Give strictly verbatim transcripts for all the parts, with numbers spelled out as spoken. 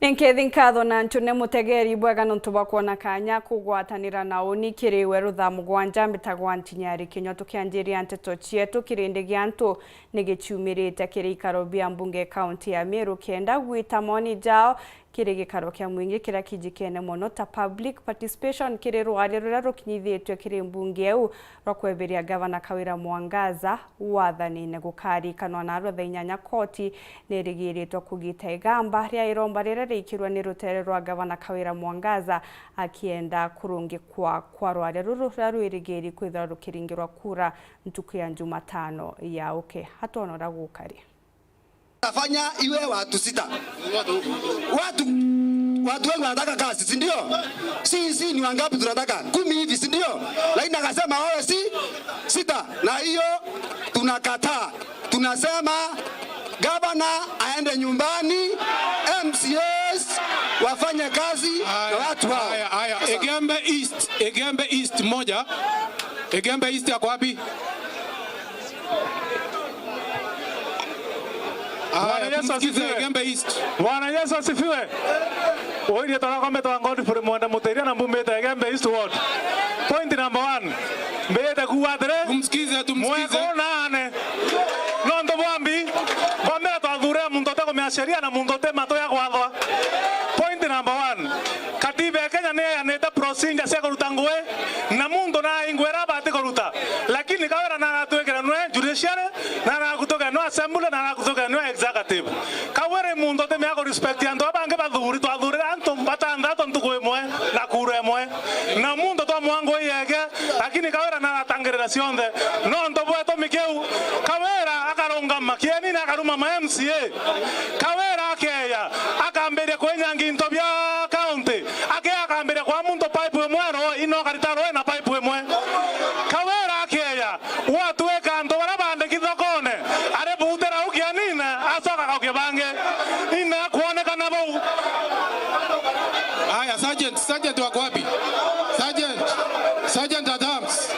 Ninkethi nkatho na ntune mutegeri bwega nontu bwa kwona kanya kugwatanira na uni kiri we rutha mugwanja mbitagwa Ntinyari Kinyua. Tukianjiria nteto cietu, kirindi gia antu ni giciumirite kiri ikaro bia mbunge kaunti ya Meru kienda gwita moni jao kiri gikaro kia mwingi kiria kijikene mono ta public participation kiri rwari ruria rukinyithitue kiri mbunge iu rwa kweberia Gavana Kawira Mwangaza wathanine. Gukarikanwa narua thaa inyanya koti nirigiritwe kugita igamba ria iromba riria riikirwe ni rutere rwa Gavana Kawira Mwangaza akienda kurungikwa kwa rwari ruru ruria rwirigiri kwithirwa rukiringirwa kura ntuku ya Jumatano ya uke. Hatwona uria gukari. Fanya iwe watu sita. Watu, watu wengi wanataka kazi, si ndio? Si, si ni wangapi tunataka? Kumi hivi, si ndio? Lakini akasema wawe si sita, na hiyo tunakataa. Tunasema gavana aende nyumbani, M C As wafanye kazi na watu wao. Haya, haya. Igembe East, Igembe East moja. Igembe East yako wapi? Bwana Yesu asifiwe. Igembe East. Bwana Yesu asifiwe. Uirie twakombe twa Godfrey Mwenda Muteiria na mbumite Igembe East Ward. Point number one. Mbirite kuuga atiri, tumsikize, tumsikize. Mwekona ane. Nontu bwambi, bwa mbere twathuurire muntu utekumenya sheria na muntu uti matu ya kwathwa. Point number one. Katiba ya Kenya ni yeanite procedure cia kuruta ngui, na muntu naingwira abati kuruta. Lakini Kawira naratwikira nwe judiciary, na nakutuke nwe assembly, na nakutuke nwe executive. Kawira i muntu utimenya ku respect antu aba bangi bathuri, twathuurire antu batanthatu ntuku imwe na kura imwe. Na muntu twamwangwa iyege, lakini Kawira naratangirira cionthe. Nontu bwa gitumi kiu, Kawira akarungama kieni na akaruma ma M C A. Kawira akeya, akambiria kwinyangia into bia county. Akeya akambiria kwa muntu pipe imwe ya roi, ino akarita roi na pipe imwe. Kawira akeya, gwatuika antu baria bandiki thokone, ari buutira au kianine, acoka gaukia bangi. Ine akwonekana bau. Aya, Sergeant, Sergeant wako wapi? Sergeant, Sergeant Adams.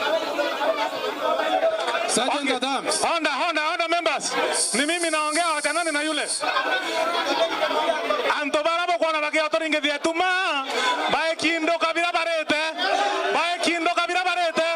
Sergeant Adams. Honda, honda, honda members. Ni mimi naongea, wachanani na yule. Antu bara bukwona bakia turingithia tuma, baekinduka bira barite, baekinduka bira barite.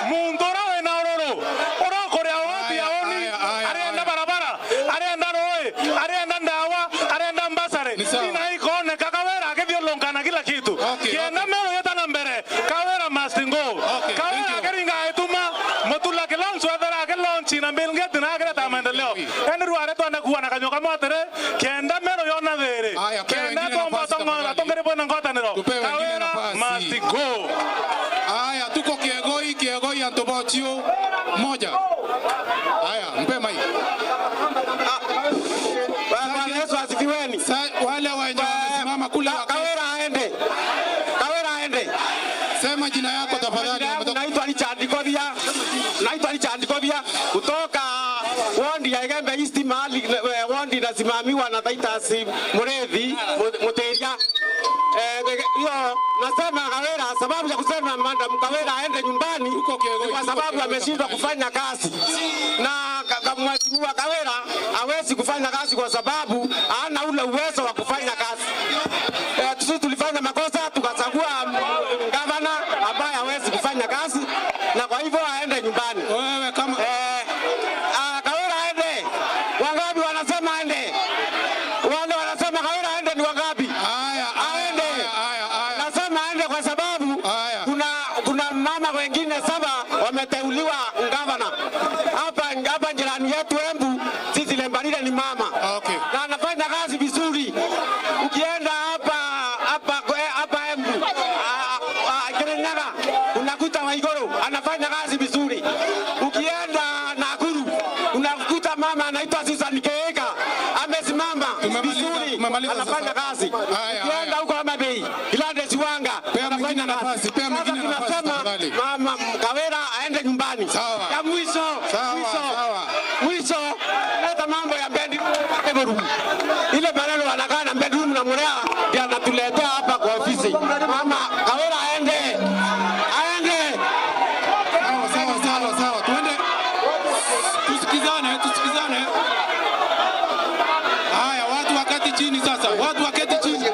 Muntu ura wina ururu, ura ukuria wodi ya uni, arienda barabara, arienda rui, arienda ndawa, arienda mbasari. Ni sawa. Ina ikoneka Kawira akithiurunka na kila kitu. Okay, kienda okay. Meru yeta na mbere, Kawira must go. Okay, thank you. Kawira akiringa ituma, Mutula Kilonzo ethera akilaunch na Bill Gates na akireta maendeleo. Eni rware twenda kuwa na kanyua kamwe atiri, kienda Meru yona thiri. Aya, pewe wengine nafasi tafadhali. Kienda tomba tongere bwena ngwataniro. Tupewe wengine nafasi. Kawira must go. Aya, tuko Kiegoi, Kiegoi antu bochio moja. Aya, mpe mai. Ah, Bwana Yesu asifiweni. Sa-, wale wenye wamesimama kule Ka-, waki- Kawira aende. Kawira aende. Sema jina yako tafadhali. Majina yangu naitwa Richard Kobia. Naitwa Richard Kobia kutoka ward ya Igembe East, mahali, eh, ward inasimamiwa na Titus Murethi Mu-, Muteria. Eh, hiyo nasema Kawira, sababu ya kusema Madam Kawira aende nyumbani ni kwa sababu ameshindwa kufanya kazi. Na ka-, ka-, mheshimiwa Kawira hawezi kufanya kazi kwa sababu hana ule uwezo wa kufanya kazi. Eh, sisi tulifanya makosa, tukachagua, mm, gavana ambaye hawezi kufanya kazi, na kwa hivyo aende nyumbani. Wewe kama Eh, ah, Kawira aende. Wangapi wanasema aende? Wale wanasema Kawira aende ni wangapi? Haya, haya, aende. Haya, haya, haya. Nasema aende kwa sababu Haya. Kuna, kuna mama wengine saba wameteuliwa gavana. Hapa, hapa jirani yetu Embu, sisi Lembarire ni mama. Okay. Na anafanya kazi vizuri. Ukienda hapa, hapa, eh, hapa Embu, ah, ah, Kirinyaga, unakuta Waiguru, anafanya kazi vizuri. Ukienda Nakuru, unakuta mama anaitwa Susan Kihika, amesimama vizuri, anafanya kazi. Tumemaliza sasa. Haya, haya. Ukienda huko Homa Bay, Gladys Wanga, anafanya kazi. Pea mwingine nafasi, pea mwingine nafasi, tafadhali. Sasa tunasema Mama Kawira aende nyumbani. Sawa. Ya mwisho, sawa, mwisho, sawa. Mwisho, leta mambo ya bedroom. Ile maneno wanakaa na bedroom na Murea, ndio anatuletea hapa kwa ofisi. Mama Kawira aende. Aende. Sawa, sawa, sawa, sawa. Tuende. Tusikizane, tusikizane. Haya, watu waketi chini sasa. Watu waketi chini.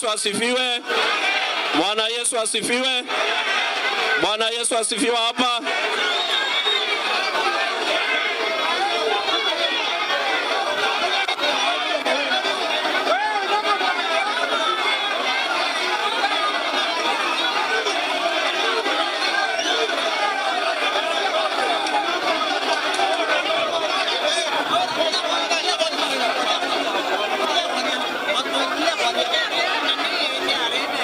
Yesu asifiwe. Bwana Yesu asifiwe. Bwana Yesu asifiwe hapa.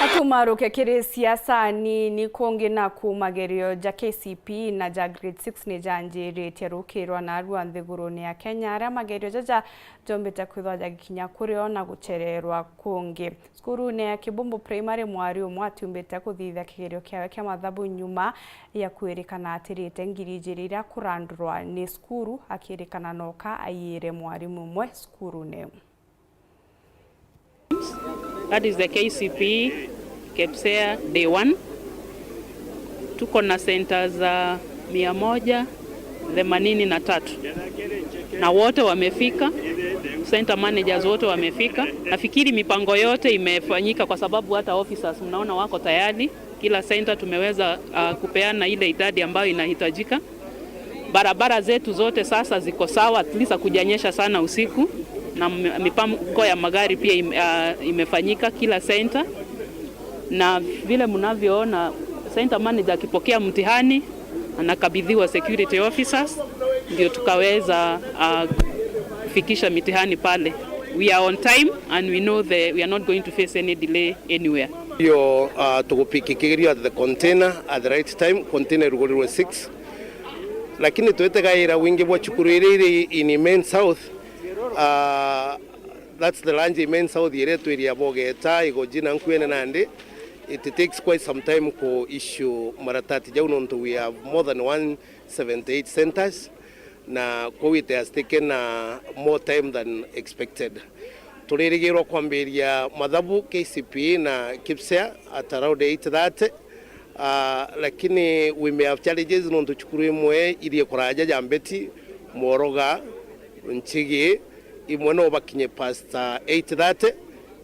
Atumaruke kiri siasa nini kungi naku, magerio ja K C P E na ja grade six ni janjiritie rukirwa narua nthigurune ya Kenya, aria magerio jaja jombite kwithwa jagikinya kuri o na guchererwa kungi. Cukurune ya Kibumbu Primary, mwari umwe atiumbite kuthithia kigerio kiawe kia mathabu nyuma ya kwirikana atirite ngiri ijiri iria kurandurwa ni cukuru, akirikana noka aiyire mwarimu umwe cukurune iu. That is the K C P E, KPSEA, day one. Tuko na centers za mia moja themanini na tatu. Na wote wamefika, center managers wote wamefika. Nafikiri mipango yote imefanyika kwa sababu hata officers mnaona wako tayari. Kila center tumeweza, ah, kupeana ile idadi ambayo inahitajika. Barabara zetu zote sasa ziko sawa, at least hakujanyesha sana usiku, na m-, mipango ya magari pia im-, ah, imefanyika kila center. Na vile mnavyoona, center manager akipokea mtihani, anakabidhiwa security officers, ndio tukaweza, ah, kufikisha mitihani pale. We are on time and we know the, we are not going to face any delay anywhere. Yo, ah, tugupiki kigerio at the container at the right time, container irugurirwe six. Lakini twitegaira wingi bwa cukuru iria iri in Main South, ah, that's the lunch in Main South, iria twiri ya Bogeta, Igoji na Nkuene nandi. It takes quite some time ku issue maratati jau nontu we have more than one seventy-eight centers, na kou it has taken, uh, more time than expected. Turirigirwa kwambiria mathabu K C P E na KPSEA at around eight thirty, uh, lakini we may have challenges nontu cukuru imwe iri kuraja ja Mbeti, Mworoga, Nchigi, imwe no bakinye past, uh, eight thirty.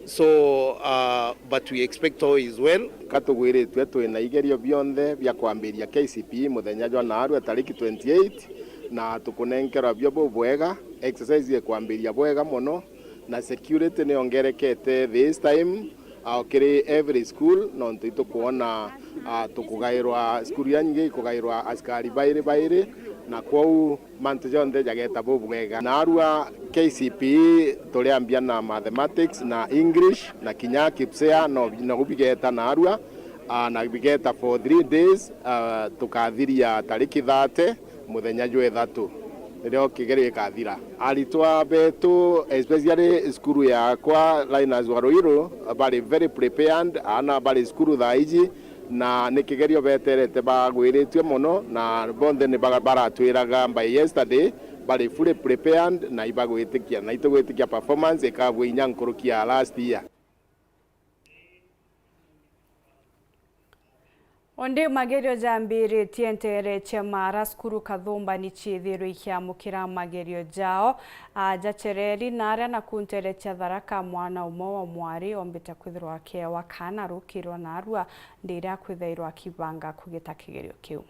So, uh, but we expect all is well. Ka tugwiritue twina igerio bionthe bia kwambiria K C P E muthenya jwa naarua tariki twenty-eight, na tukunenkerwa bio bubwega. Exercise ikwambiria bwega mono, na security niongerekete this time, uh, kiri every school, nontu itukwona, uh, tukugairwa, cukuru iria nyingi ikugairwa askari bairi bairi, na kwou mantu jonthe jageta bubwega. Naarua K C P E turiambia na mathematics na English na kinya KPSEA no, no bigeta naarua, ah, na bigeta for three days, ah, tukathiria tariki thirty, muthenya jwa ithatu nirio kigerio gikathira. Aritwa betu, especially cukuru yakwa Linus wa Ruiru, bari very prepared, aana bari cukuru thaa iji, na ni kigerio beterete bagwiritue mono, na bonthe ni ba-, baratwiraga by yesterday bari fully prepared na ibagwitikia, na itugwitikia performance ikabua inya nkuruki ya last year. Undi magerio jambiritie nteere cia Maara, cukuru Kathumba ni ciithirwe ikiamukira magerio jao, a, jacereri, na aria naku nteere cia Tharaka, mwana umwe wa mwari ombite kwithirwa akiewa kaana rukirwa naarua, ndiria akwithairwa akibanga kugita kigerio kiu.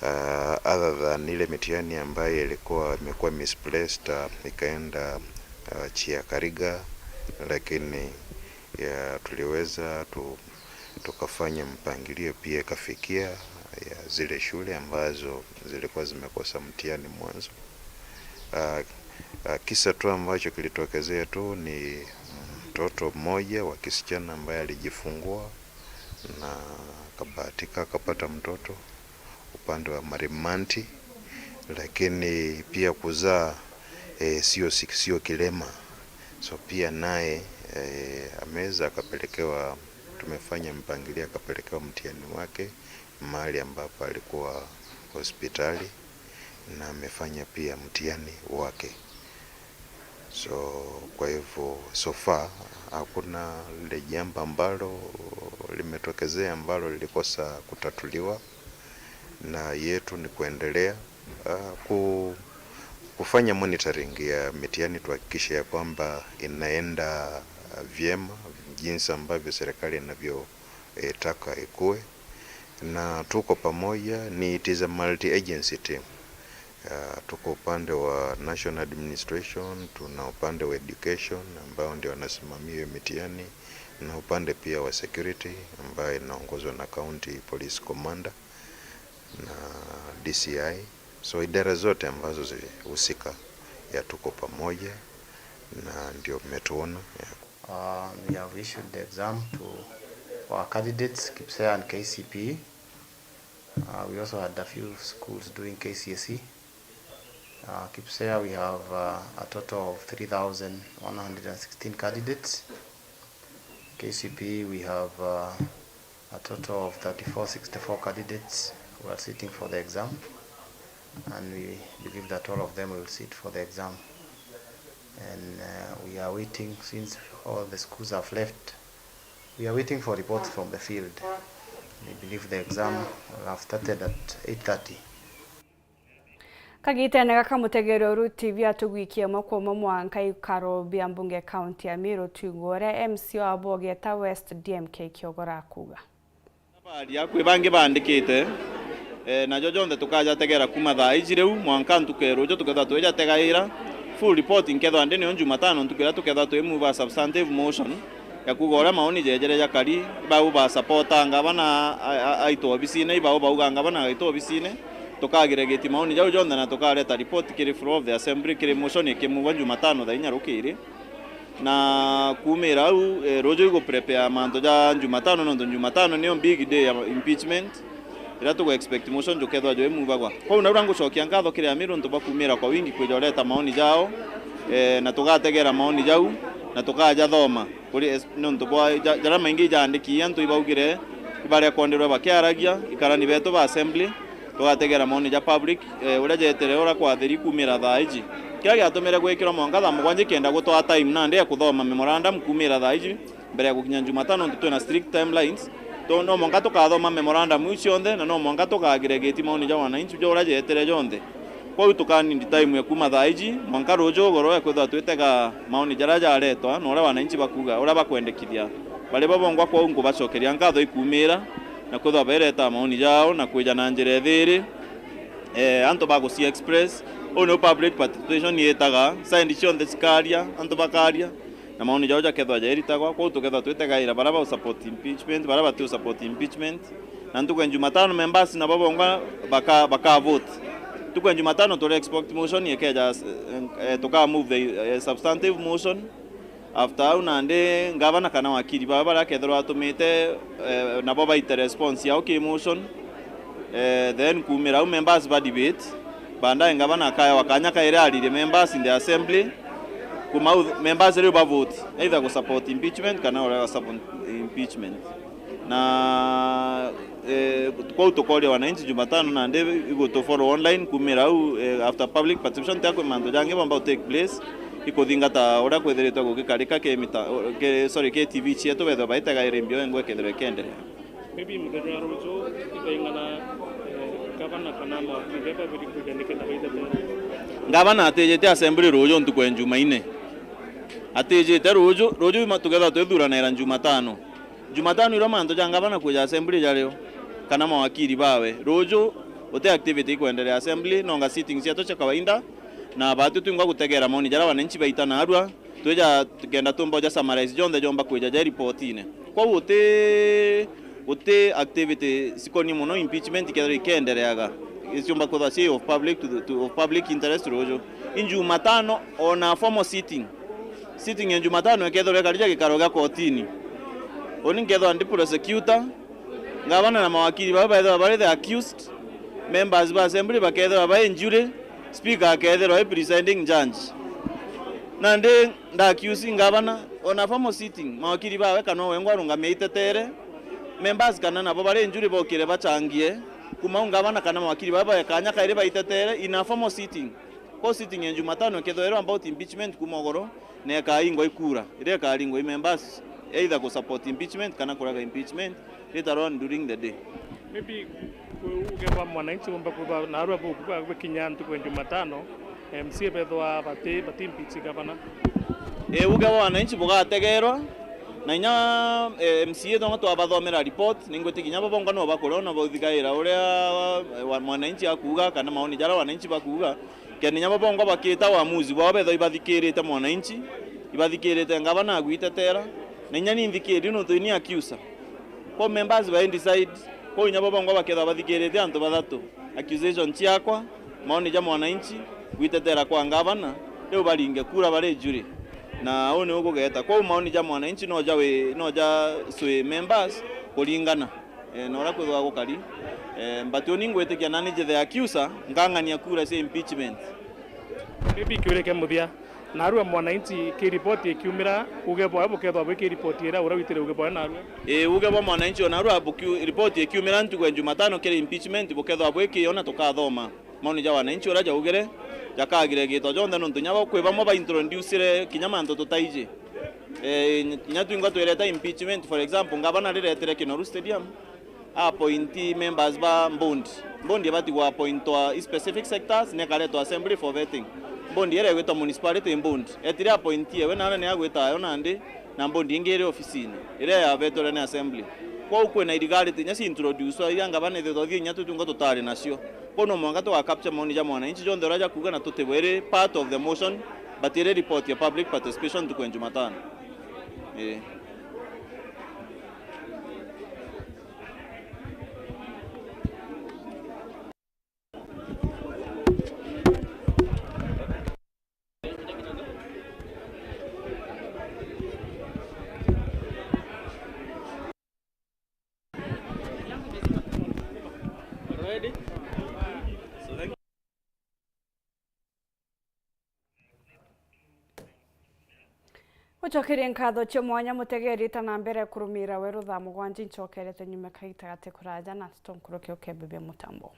Ah, other than ile mitihani ambayo ilikuwa imekuwa misplaced, ah, ikaenda, ah, Chia Kariga, lakini ya tuliweza tu-, tukafanya mpangilio pia ikafikia ya zile shule ambazo zilikuwa zimekosa mtihani mwanzo. Ah, ah, kisa tu ambacho kilitokezea tu ni mtoto mmoja wa kisichana ambaye alijifungua na akabahatika akapata mtoto upande wa Marimanti, lakini pia kuzaa, eh, sio si-, sio kilema. So pia naye, eh, ameweza akapelekewa, tumefanya mpangilio akapelekewa mtihani wake mahali ambapo alikuwa hospitali. na amefanya pia mtihani wake. So, kwa hivyo, so far, hakuna lile jambo ambalo limetokezea ambalo lilikosa kutatuliwa, na yetu ni kuendelea, ah, ku-, kufanya monitoring ya mitihani, tuhakikishe ya kwamba inaenda vyema jinsi ambavyo serikali inavyotaka ikue, na tuko pamoja, ni, it is a multi-agency team. Ah, tuko upande wa National Administration, tuna upande wa Education ambao ndio wanasimamia hiyo mitihani, na upande pia wa Security ambayo inaongozwa na County Police Commander na D C I. So idara zote ambazo zilihusika ya tuko pamoja, na ndio mmetuona ya Uh, we have issued the exam to our candidates, KPSEA and K C P E. Uh, we also had a few schools doing K C S E. Uh, KPSEA, we have, uh, a total of three thousand one hundred and sixteen candidates. K C P E, we have, uh, a total of thirty-four sixty-four candidates who are sitting for the exam, and we believe that all of them will sit for the exam. And, uh, we are waiting, since all the schools have left, we are waiting for reports from the field. We believe the exam will have started at eight thirty. Kagitene gaka, mutegeri uru T V atugwikie umwe kwa umwe mwanka ikaro bia mbunge kaunti ya Meru, twigwe uria M C A wa Bogeta West D M K Kiogora akuga. Baria kwi bangi baandikite, eh, najo jonthe tukajategera kuuma thaa iji riu mwanka ntuku ya ruuju tukethwa twijategaira. Full report nkethwa ndi niyo Jumatano, ntuku iria tukethwa twi move a substantive motion ya kuuga uria maoni jejere jakari, ibau ba supporta ngavana a-, a-, aitwa obisine, ibau bauga ngavana agaitwa obisine, tukagiragiti maoni jau jonthe na tukareta report kiri floor of the assembly, kiri motion ikimuvwa Jumatano thaa inya rukiri. Na kuumira au, eh, ruuju igu prepare mantu ja Jumatano, nontu Jumatano niyo big day ya impeachment, iria tugu expect motion jukethwa jwi move agwa. Kwou nauria ngucokia nkatho kiri Amiru nontu bwa kuumira kwa wingi kwija ureta maoni jao, eh, na tugategera maoni jau, na tukajathoma. Kuri es-, nontu bwa ja-, jaria maingi ijaandiki antu ibaugire, ibarekondirwe bakiaragia, ikarani betu ba assembly, tugategera maoni ja public, eh, uria jetere uria kwathiri kuumira thaa iji. Kiria giatumire gwikirwa mwanka thaa mugwanja ikenda gutwaa time nandi ya kuthoma memorandum kuumira thaa iji mbere ya gukinya Jumatano, nontu twina strict timelines. To-, no mwanka tukathoma memorandum iu cionthe, na no mwanka tukagiragiti maoni ja wananchi ja uria jetere jonthe. Kwou tukanindi time ya kuuma thaa iji mwanka ruuju ugoro ya kwithirwa twitega maoni jaria jaretwa na uria wananchi bakuuga, uria bakwendekithia. Bari bo bongwa kwou nkubacokeria nkatho ikuumira na kwithirwa baireta maoni jao na kwija na njira ithiri. Eh, antu baguci express, uu niu public participation yitaga, side cionthe cikaria, antu bakaria, na maoni jao jakethwa jairitagwa, kwou tukethwa twitegaira baria bau support impeachment, baria bati support impeachment. Na ntuku ya Jumatano members nabo bongwa baka, baka vote. Ntuku ya Jumatano turi expect motion ikeja, eh, eh, tuka move the, eh, substantive motion. After au nandi ngavana kana wakiri bawe baria akethirwa atumite, eh, nabo baite response yao ki motion. Eh, then kuumira au members ba debate, baadaye ngavana akaewa kanya kairi aririe members in the assembly. Kuuma au members riu ba vote either gu support impeachment kana uria support impeachment. Na, eh, kwou tukoria wananchi Jumatano nandi igu tu follow online kuumira au, eh, after public participation, tia kwi mantu jangi bomba gu take place, ikuthingata uria kwithiritwe gugikarika ki mita-, ki, sorry, ki T V cietu bethirwa baitegaira mbio engwe ikethirwa ikienderea. Maybe muthenya wa ruuju, ithaing'ana, eh, ngavana kana mawakiri baba biri kuja nikenda baitete. Ngavana atijite assembly ruuju ntuku ya Jumaine. Atijite ruuju, ruuju ima-, tukethirwa twithuranaira Jumatano. Jumatano irio mantu ja ngavana kwija assembly jario, kana mawakiri bawe. Ruuju, uti activity ikwenderea assembly, nonga sitting cietu cia kawaida, na baatu twingwa gutegera maoni jaria wananchi baita narua, twija tukenda tumba uja summarize jonthe jomba kwija ja ripotine. Kwou uti, uti activity cikoni mono impeachment ikethirwa ikiendereaga, iciumba kwithirwa ci of public to, to, of public interest ruuju. I Jumatano, on a formal sitting, sitting ya Jumatano ikethirwa ikari ja gikaro gia kotini. Uni nkethirwa ndi prosecutor, ngavana na mawakiri bawe baethirwa bari the accused, members ba assembly bakethirwa bai jury, speaker akethirwa e presiding judge. Nandi nda accuse ngavana, on a formal sitting, mawakiri bawe kana wengwa arungamia itetere, members kana nabo bari jury bokire bachangie, Kuma au ngavana kana mawakiri baba ba kanya kairi baitetere in a formal sitting. Kwa sitting ya Jumatano ikethirwa about impeachment kuma ugoro, na ikaringwa i kura, iria ikaringwa i members, either ku support impeachment kana kuraga impeachment, later on during the day. Maybe ku-, uge bwa mwananchi bumba kwithwa narua buku bwa gwikinya ntuku ya Jumatano, M C A bethwa bati, bati impeach gavana. Ii, uge bwa wananchi bugategerwa, na inya, eh, M C A tonga twabathomera report, ningwitikia inya bo bonga no bakuria ona bauthigaira uria, eh, wa-, mwananchi akuuga kana maoni jaria wananchi bakuuga. Kenda inya bo bongwa bakiita uamuzi bwao, bethwa ibathikirite mwananchi, ibathikirite ngavana agwitetera, na inya ni nthikiri nontu ni accuser. Kwa members ba decide, kwa inya bo bongwa bakethwa bathikirite antu bathatu, accusation ciakwa, maoni ja mwananchi, gwitetera kwa ngavana, riu baringe kura bari jury. Na uu niu gugeta. Kwou maoni ja mwananchi no ja wi-, no ja sway members kuringana. Eh, na uria kwithagwa gukari. Eh, but uni ngwitikia nani nji the accuser, nkang'ania kura cia impeachment. Maybe kiuria kia muthia, narua mwananchi ki report ikiumira, uge bwawe bukethwa bwi ki report iria uria witire uge bwawe narua? Ii, uge bwa mwananchi o narua bukiu-, report ikiumira ntuku ya Jumatano kiri impeachment, bukethwa bwi ki ona tukathoma. Maoni ja wananchi uria jaugire, jakagire gito jonthe nontu inya bo kwi bamwe ba introducire kinya mantu tutaiji. Eh, inya twingwa twireta impeachment, for example, ngavana riretire Kinoru Stadium, appointi members ba board. Board ibati gwa appointwa i specific sectors, na ikaretwa assembly for vetting. Board iria igwitwa municipality board. Etire appointi ewe, na ni agwita ayo nandi, na board ingi iri ofisini, iria yabetwe ni assembly. Kwou kwina irigarite inya ci introducwa, iria ngavana ithithwa thie inya tutungwa tutari nacio. Kwou no mwanka tuga capture maoni ja mwananchi jonthe uria jakuuga na tutibwe iri part of the motion, but iri report ya public participation ntuku ya Jumatano. Ii. Gucokeria nkatho cia mwanya mutegeri ta na mbere kurumira weru thaa mugwanja, ncokerete nyuma kagita gati kuraja na Stone Kuruki ukebebia mutambo.